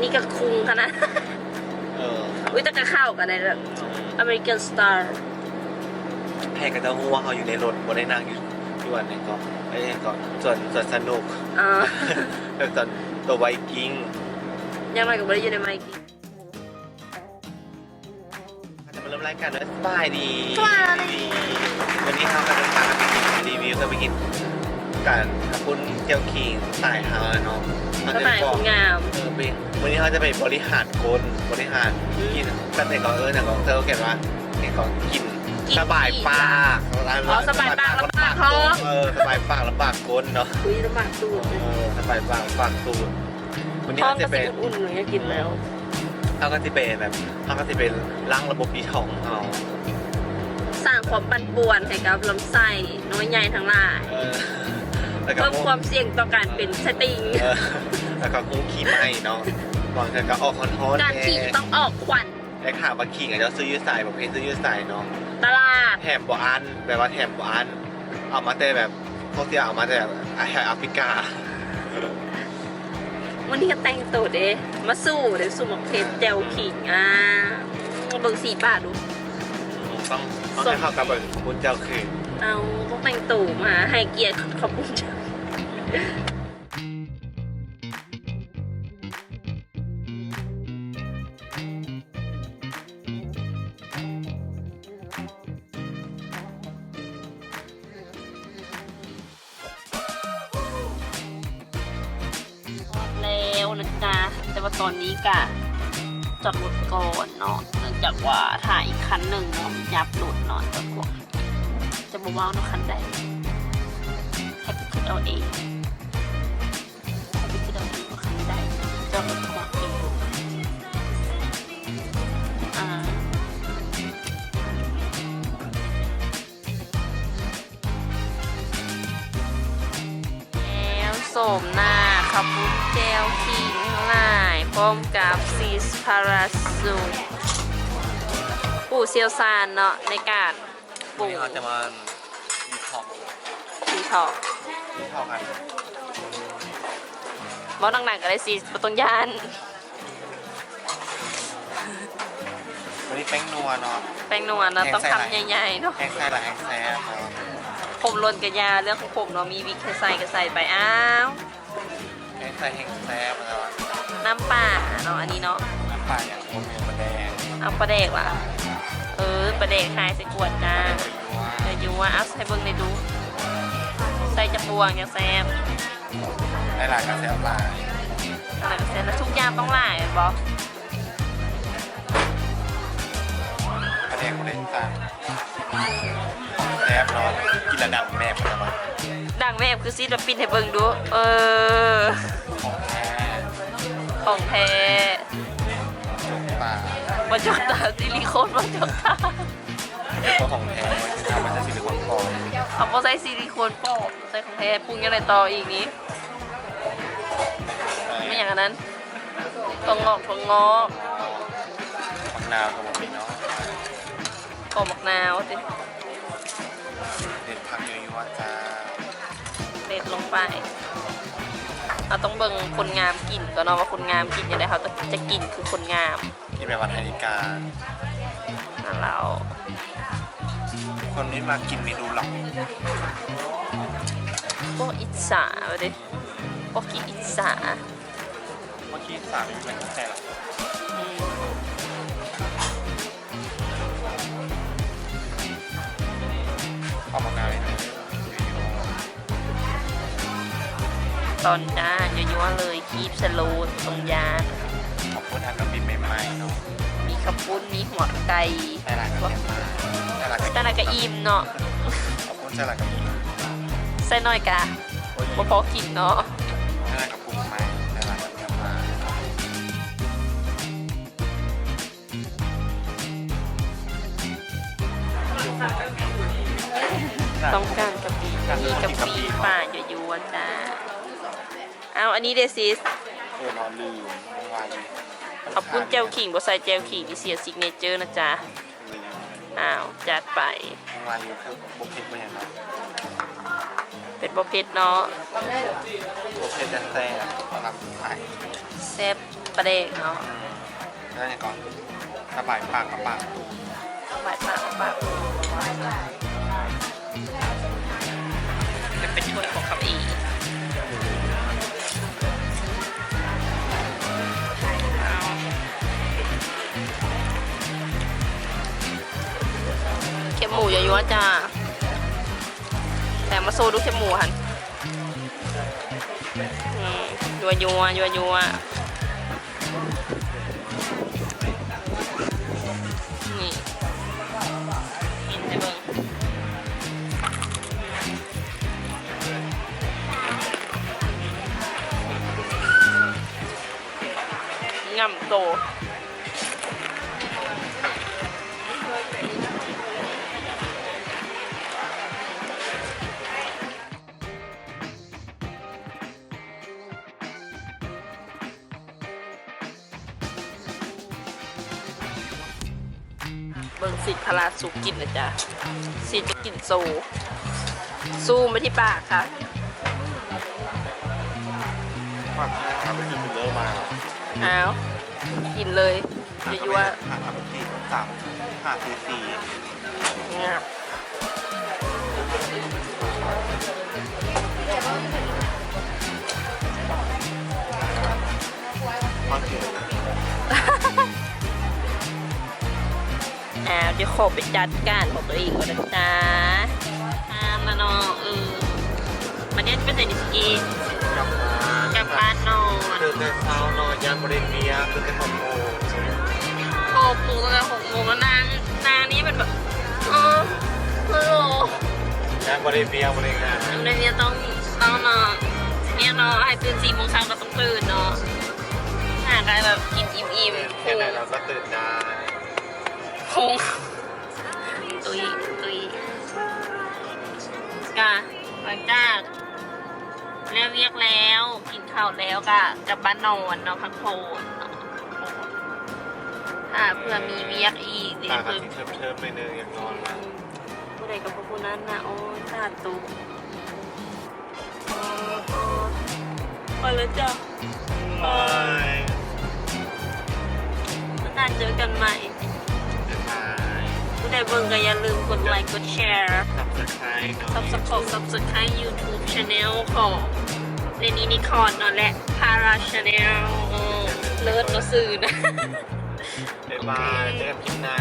ນີ້ກໍຄຸ້ມຂະໜາດ. ເອີ ອຸ້ຍ ແຕ່ກໍເຂົ້າກັນໄດ້ແບບ American style. ໃຫ້ເຂົາເຈົ້າຮູ້ວ່າເຮົາຢູ່ໃນລົດ ບໍ່ໄດ້ນັ່ງຢູ່ ຢູ່ອັນນັ້ນກໍ ເອີ ຫຍັງກໍ ສວນ ສວນສະໜຸກ. ອໍ ແບບສວນໂຕໄວກິ້ງ ຢ່າງໜ້ອຍກໍບໍ່ໄດ້ຢູ່ໃນໄວກິ້ງ. ເຮົາຈະມາເລີ່ມລາຍການເດີ. ສະບາຍດີ ສະບາຍດີ. ມື້ນີ້ເຮົາກໍຈະພາກັນໄປກິນ ຣີວິວກັນ ໄປກິນ ກັນເຂົ້າປຸ້ນແຈ່ວຂີງສະໄຕເຮົາເນາະ. ສະໄຕຄົນງາມ. ເອີ ໄປ ມື້ນີ້ເຮົາຈະໄປບໍລິຫານກົ້ນ ບໍລິຫານ ອືມ ກິນ ສະເຕັກກໍເອີ້ນຫຍັງກໍ ເອີ້ນວ່າ ຫຍັງກໍກິນ ກິນ ສະບາຍປາກ. ອໍ ສະບາຍປາກລຳບາກທ້ອງ. ເອີ ສະບາຍປາກລຳບາກກົ້ນເນາະ. ອຸ້ຍ ລຳບາກຕູດ. ເອີ ສະບາຍປາກລຳບາກຕູດ. ມື້ນີ້ເຮົາຈະໄປ ທ້ອງກໍຊິອຸ່ນໆ ຢາກກິນແລ້ວ. ເຮົາກໍຊິໄປແບບ ເຮົາກໍຊິໄປລ້າງລະບົບດີທັອກຂອງເຮົາ ສ້າງຄວາມປັ່ນປ່ວນໃຫ້ກັບລຳໄສ້ນ້ອຍໃຫຍ່ທັງຫຼາຍ. ເອີ ແລ້ວກໍເພີ່ມຄວາມສ່ຽງຕໍ່ການເປັນສະຕິງ. ເອີ ແລ້ວກໍງູຂີ້ໄໝ້ເນາະ ບາງເທື່ອກໍອອກຮ້ອນໆ ການຂີ້ ແດ່ ຕ້ອງອອກຄວັນ. ແຕ່ຖາມວ່າຂີ້ເຂົາເຈົ້າຊື້ຢູ່ໃສ ປະເພດຊື້ຢູ່ໃສເນາະ? ຕະຫຼາດ. ແຖມບໍ່ອັ້ນ ແບບວ່າແຖມບໍ່ອັ້ນ ເອົາມາແຕ່ແບບ ພວກທີ່ເອົາມາແຕ່ແຖວອາຟຣິກາ. ມື້ນີ້ກໍແຕ່ງໂຕເດ້ ມາສູ້ເດ້ ສູ້ໝາກເຜັດແຈ່ວຂີງ. ອ່າ ເບິ່ງສີປາກດູ. ຕ້ອງ ຕ້ອງໃຫ້ເຂົ້າກັບເບິ່ງເຂົ້າປຸ້ນແຈ່ວຂີງ. ເອົາ ຕ້ອງແຕ່ງໂຕມາໃຫ້ກຽດເຂົ້າປຸ້ນແຈ່ວ. ຮອດແລ້ວນະຈ໊ະ ແຕ່ວ່າຕອນນີ້ກະຈອດລົດກ່ອນເນາະ ເນື່ອງຈາກວ່າຖ້າອີກຄັນໜຶ່ງເນາະ ມັນຫຍັບລົດເນາະ ຈອດຂວາງ. ຈະບໍ່ເວົ້າເນາະ ຄັນໃດ ໃຫ້ໄປຄິດເອົາເອງ. ເຮົາໄປຄິດເອົາເອງວ່າຄັນໃດ ຈອດລົດຂວາງເອງ. ອ່າ ແລ້ວໂສມໜ້າເຂົ້າປຸ້ນແຈ່ວຂີງທັງຫຼາຍ ພ້ອມກັບຊີສພາຣາຊູ ຜູ້ຊ່ຽວຊານເນາະ ໃນການ ປຸງ. ມື້ນີ້ເຮົາຈະມາດີທັອກ ດີທັອກ ດີທັອກກັນ. ເວົ້າດັງໆກໍໄດ້ຊິ ບໍ່ຕ້ອງຢ້ານ. ມື້ນີ້ແປ້ງນົວເນາະ ແປ້ງນົວເນາະ ແຮງໃສ່ຫຼາຍ ຕ້ອງຄຳໃຫຍ່ໆເນາະ ແຮງໃສ່ຫຼາຍແຮງແຊບເນາະ. ຂົມລົ້ນກະຢ່າ ເລື່ອງຂອງຂົມເນາະ ມີວິກໃຫ້ໃສ່ກໍໃສ່ໄປ. ອ້າວ ແຮງໃສ່ແຮງແຊບເນາະ. ນ້ຳປາເນາະ ອັນນີ້ເນາະ ນ້ຳປາຫຍັງ ບໍ່ແມ່ນປາແດກ. ເອົາປາແດກຫວາ? ເອີ ປາແດກຫາຍໃສ່ຂວດຈ້າ ປາແດກ ເອີ ຢູ່ວ່າ ເອົາໃສ່ເບິ່ງແດ່ດູ ໃສ່ຈັກບ່ວງຈັ່ງແຊບ. ຫຼາຍໆກໍແຊບຫຼາຍ ຫຼາຍໆກໍແຊບ ແລ້ວທຸກຢ່າງຕ້ອງຫຼາຍແມ່ນບໍ່? ປາແດກບໍ່ໄດ້ຕ່າງ ແຊບເນາະ ກິນແລ້ວດັງແມບເນາະ. ດັງແມບຄືຊິລະປິນໃຫ້ເບິ່ງດູ. ເອີ ຂອງແທ້ ຂອງແທ້ ຈົກຕາ ບໍ່ຈົກຕາ ຊິລິໂຄນບໍ່ຈົກຕາ. ຂອງແທ້ ມັນຈະຊິລິໂຄນປອມ ເຮົາບໍ່ໃສ່ຊິລິໂຄນປອມ ໃສ່ຂອງແທ້. ປຸງຈັ່ງໃດຕໍ່ອີກນີ້? ແມ່ນຫຍັງອັນນັ້ນ? ຖົ່ວງອກ ຖົ່ວງອກ. ໝາກນາວກໍບໍ່ມີເນາະ ກໍໝາກນາວຕິ. ເດັດຜັກຍົວໆຈ້າ ເດັດລົງໄປ. ເຮົາຕ້ອງເບິ່ງຄົນງາມກິນກ່ອນເນາະ ວ່າຄົນງາມກິນຈັ່ງໃດ ເຮົາຈະ ຈະກິນຄືຄົນງາມ. ກິນແບບວ່າໄທກາ ນັ້ນແລ້ວ ຄົນນີ້ມັກກິນເມນູຫຼັກ. ພວກອິດສາວ່າເດ້ ພວກຂີ້ອິດສາ ພວກຂີ້ອິດສາມີແມ່ນແທ້ລະ. ອືມ ເອົາມາງານເລີຍເນາະ. ຕອນຈ້າ ຍົວໆເລີຍ ຄີບສະໂລ ຕົງຢານ. ເຂົ້າປຸ້ນທາດກະປິໃໝ່ໆເນາະ ມີເຂົ້າປຸ້ນ ມີຫົວໄກ່ ໃສ່ຫຼາຍກະແຊບຫຼາຍ ໃສ່ຫຼາຍກະອີ່ມເນາະ. ເຂົ້າປຸ້ນໃສ່ຫຼາຍກະອີ່ມ ໃສ່ໜ້ອຍກະບໍ່ພໍກິນເນາະ. ໃສ່ຫຼາຍກະປຸງໃໝ່ ໃສ່ຫຼາຍກະແຊບຫຼາຍ. ຕ້ອງການກະປິ ມີກະປິປ່າຍົວໆຈ້າ. ອ້າວ ອັນນີ້ເດຊິສ ເອີ ເນາະ ລືມ ເຂົ້າປຸ້ນແຈ່ວຂີງ ບໍ່ໃສ່ແຈ່ວຂີງນີ້ເສຍຊິກເນເຈີນະຈ໊ະ. ອ້າວ ຈັດໄປ. ວ່າຢູ່ຄືບໍ່ເຜັດບໍ່ຫຍັງເນາະ ເປັນບໍ່ເຜັດເນາະ ບໍ່ເຜັດແຕ່ແຊບ ສຳລັບຜູ້ຂາຍ ແຊບ ປາແດກເນາະ ແລ້ວຫຍັງກ່ອນ? ສະບາຍປາກມາປາກ. ສະບາຍປາກມາປາກ. ຈະເປັນຖ້ວຍຂອງເຂົາເອງ. ແຄບໝູຍົວໆ ຈ້າ. ແຕ່ມາໂຊດູແຄບໝູຫັ້ນ. ອືມ ຍົວໆ ຍົວໆ. ນີ້ ກິນໃຫ້ເບິ່ງ. ງຳໂຕ. ເບິ່ງສິດພະລາຊູກິນນະຈ໊ະ. ສິດຈະກິນໂຊ ຊູມໄປທີ່ປາກຄ່ະ. ປາກແຫ້ງ ເອົາໄປກິນເລີມາ. ອ້າວ ກິນເລີຍ ຍົວໆ. ຫ້າ ຫ້າ ຫ້າ ສີ່ ສາມ ຫ້າ ສີ່ ສີ່. ອ້າວ ດຽວຂໍໄປຈັດການຂອງຕົວເອງກ່ອນນະຈ໊ະ. ງາມລະເນາະ. ເອີ ບັດນີ້ໄປໃສນີ້ຊິກີ້? ກັບບ້ານ ກັບບ້ານນອນ. ຕື່ນແຕ່ເຊົ້າເນາະ ຢ້ານບໍ່ໄດ້ວຽກ ຕື່ນແຕ່ຫົກໂມງ. ຫົກໂມງ ຕັ້ງແຕ່ຫົກໂມງແລ້ວ. ນາງ ນາງນີ້ແບບ ເອີ ຄືໂລ ຢ້ານບໍ່ໄດ້ວຽກ ບໍ່ໄດ້ງານ. ບໍ່ໄດ້ວຽກ ຕ້ອງ ຕ້ອງເນາະ ວຽກເນາະ ໃຫ້ຕື່ນສີ່ໂມງເຊົ້າກໍຕ້ອງຕື່ນເນາະ. ຫາກໍແບບກິນອີ່ມໆ ແຄ່ໃດເຮົາກໍຕື່ນໄດ້. ພຸງ ຕຸ້ຍ ຕຸ້ຍ. ກະ ຫຼັງຈາກແລ້ວວຽກແລ້ວ ກິນເຂົ້າແລ້ວກະກັບບ້ານນອນເນາະ ພັກຜ່ອນເນາະ ພັກຜ່ອນ. ຖ້າເພື່ອມີວຽກອີກ ຕາກໍຊິເທີບໆ ໜ້ອຍໜຶ່ງ ຢາກນອນລະ. ຜູ້ໃດກໍບໍ່ຜູ້ນັ້ນນະ. ໂອ້ຍ ສາທຸ. ໂອ້ຍ ໂອ້ຍ ໄປແລ້ວຈ້າ. ບາຍບາຍ. ໂອກາດເຈີກັນໃໝ່. ບາຍບາຍ. ຜູ້ໃດເບິ່ງກໍຢ່າລືມກົດໄລ ກົດແຊ Subscribe ເນາະ Subscribe Subscribe YouTube Channel ຂອງເລນີນິຄອນເນາະ ແລະ ພາລາ Channel. ເອີ ເລີດເນາະຊື່ນະ. ບາຍບາຍ. ເຈີກັນຄລິບໜ້າ.